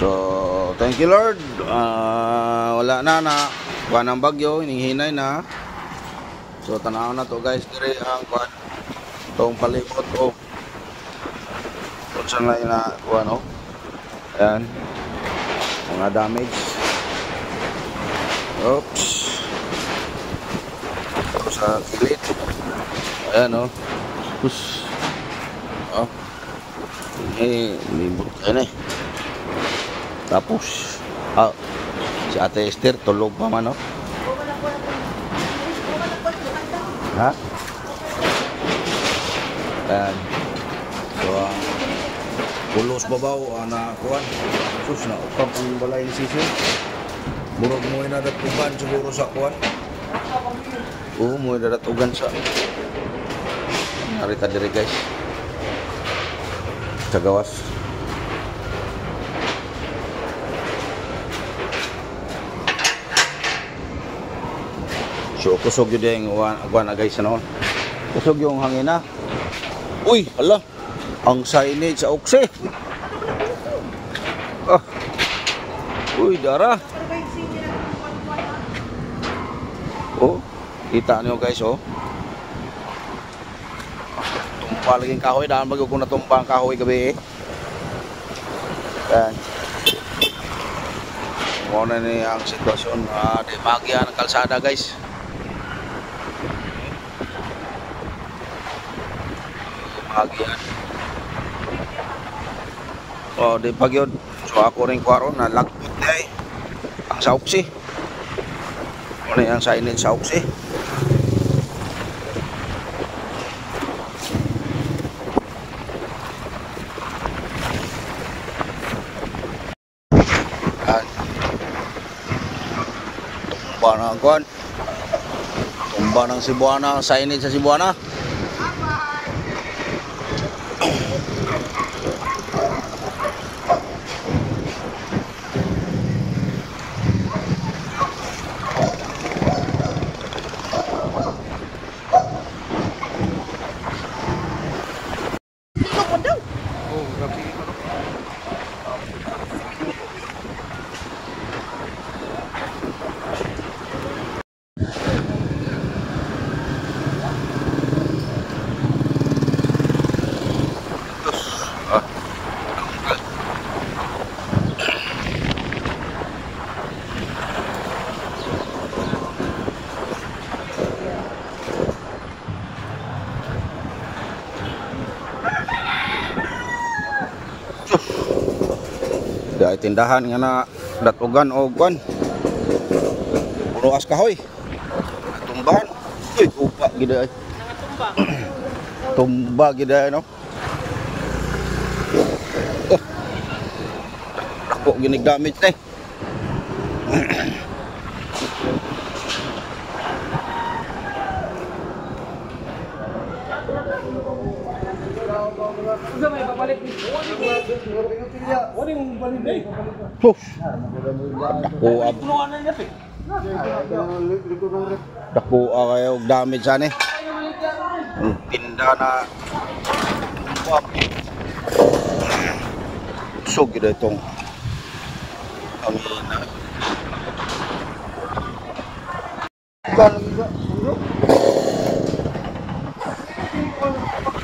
So, thank you Lord. Wala na na kuan ang bagyo, hinay na. So, tanaw na to guys, diri ang kuan tong palibot o unsa na na kuan oh. Ayan. Mga damage. Oops. Ito sa kilid. Ayan oh. Push. Oh. Eh, libot kayo na eh. Tapos, si Ate Esther tulog pa man, no? Ha? Ayan. So, pulos babaw, na kuan. Sus, na upang ang balay ni Sisi. Murag mo inadatugan siguro sa kuan. Oo, mo inadatugan sa. Narita diri guys. Sa gawas. So kusog yun yung kuan na guys ano. Kusog yung hangin na. Uy, hala. Ang signage sa Oxe. Ah. Uy, dara. Oh, kita niyo guys oh. Tumpa lagi ang kahoy, dahil bago kung natumpa ang kahoy gabi eh. Ayan. Muna ni ang sitwasyon, di magya ng kalsada guys. Magian. Oh, di pag yun. So ako rin kwaro na lagpot na eh. Ang sa Oxe. Ano yung signage sa Oxe? Tumba na ang kuwan. Tumba ng Cebuana, ang signage sa Cebuana. Dahil tindahan nga na datugan o kwan. Puno as kahoy. Tumbahan. Uy, upa gida ay. Tumba gida ay no. Oh. Dako ginig damage na eh. Dako kayo damage ani. Tinda na. So gid itong angina.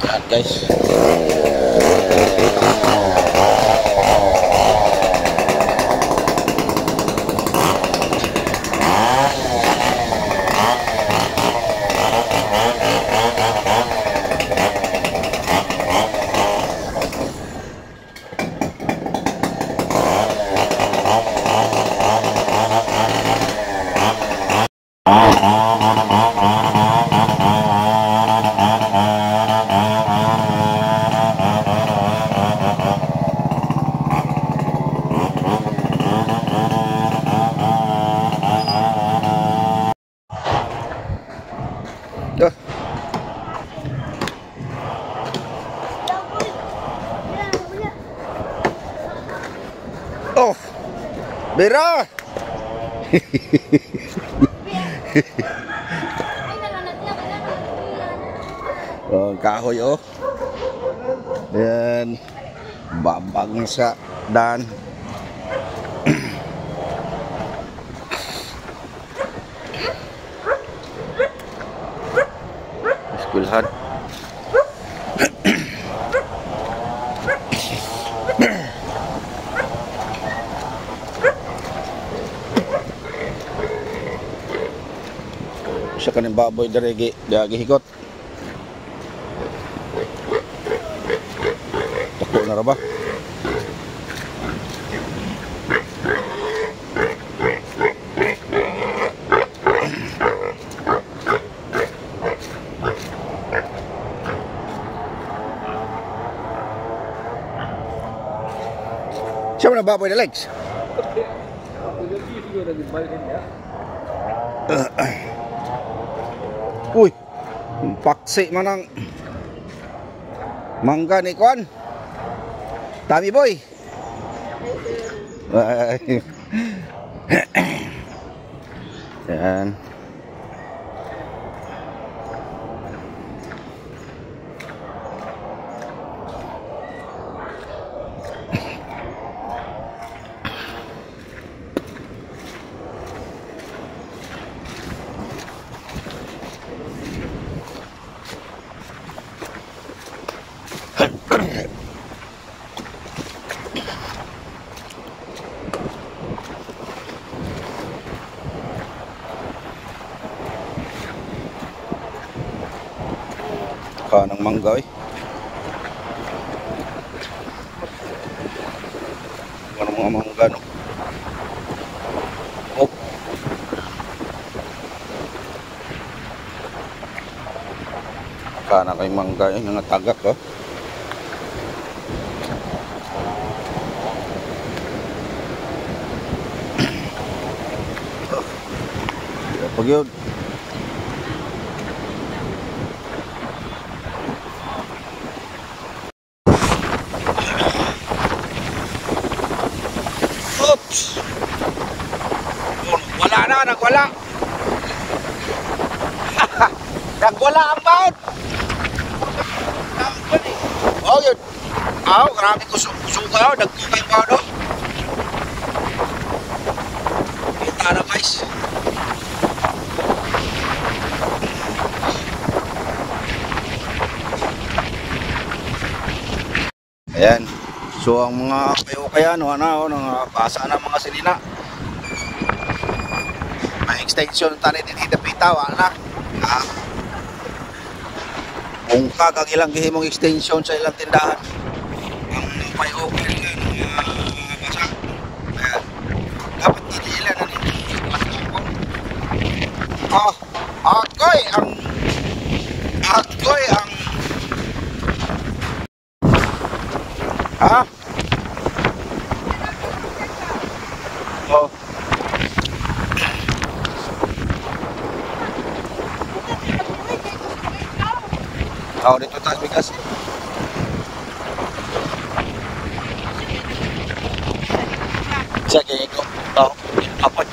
Yan guys. Oh, Bira. Oh, kahoy oh. Then babag sa dan. Eskwelahan. Sa kaning baboy dere gi gihikot. Tako na ra ba? Siya na baboy na legs. Uy, paksi man ang mangga ni Kwan. Tami boy. Yan. Kanang mangga eh. Ano mga mangga no? Oh. Kana kay mangga eh, nga tagak oh. Pag yun. Oops! Wala na, nagwala. Nagwala ang baon. Oh, yun. Oh, grabe kusuka. Oh, nagkuka yung baon. Oh. Kita na guys. Ayan. So ang mga kayo-kaya no, ano, nangapasa na mga silina. May extension tani din hidapita wala na. Ah. Bungkag ang ilang gihimong extension sa ilang tindahan. Ang pay-okay nga basa. Ayan. Dapat nila na ni. Ah, agoy ang ha? Oh. Oh, dito taas bigas. Check ko. Oh, apat.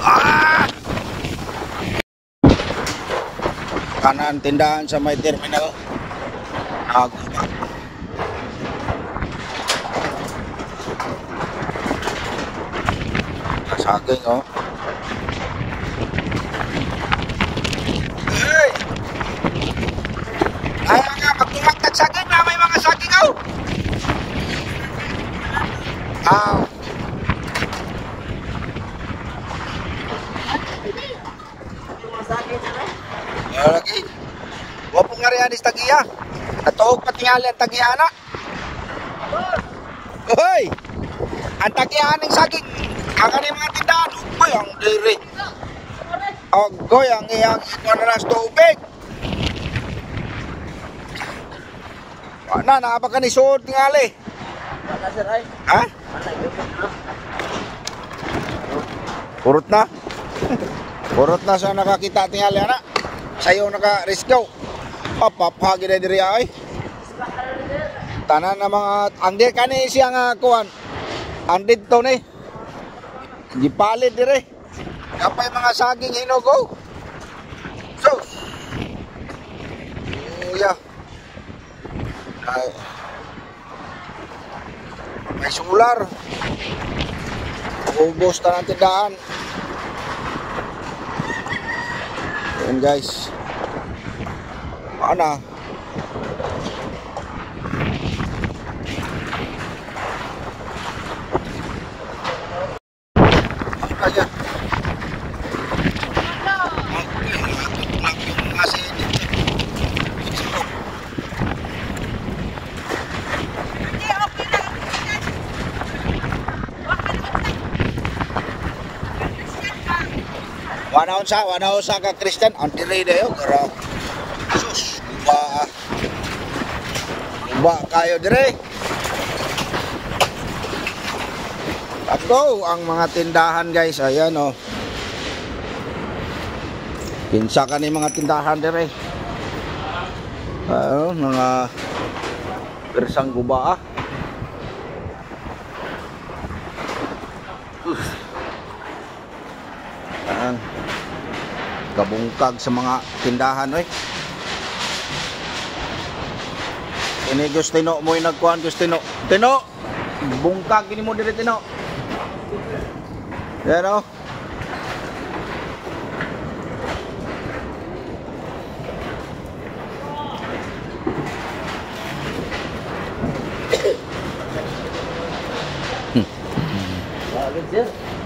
Ah! Kanan tindahan sa may terminal. Naguba. Saging oh. Hey! Ayaw nga, magtuwag saging na may mga saging oh. Ah. Lagi. Wa po nga rin anis tagiya. Natuog patingali ang tagiya na. Hoy! Ang tagiya ng saging. Ang kaning mga tindahan. Uy, ang diri. Agoy, ang iyang ikuan na sa tubig. Na, naaba ka ni suod tingali. Ha? Kurot na. Kurot na sa nakakita tingali ana. Sayo naka-rescue. Papapagi na diri ay. Tanan na mga ang di kani siya nga kuan. Ang didto ni. Gipalit dire. Kapay mga saging hinog oh. So. Luya. Ay, may solar. Ubos ta ng tindahan. Ayan guys. Paano? Ayan. Wana unsa ka Christian, ang dire dayo gara. Sus, guba. Guba kayo dire. Ako ang mga tindahan guys, ayan oh. Kinsa ka ni mga tindahan dire? Ano, mga persang guba ah. Ayan. Kabungkag sa mga tindahan oy. Ini Gustino mo'y nagkuhan Gustino. Tino. Bungkag kini mo dire Tino. Yan oh.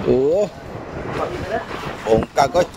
Oo. Bungkag oy.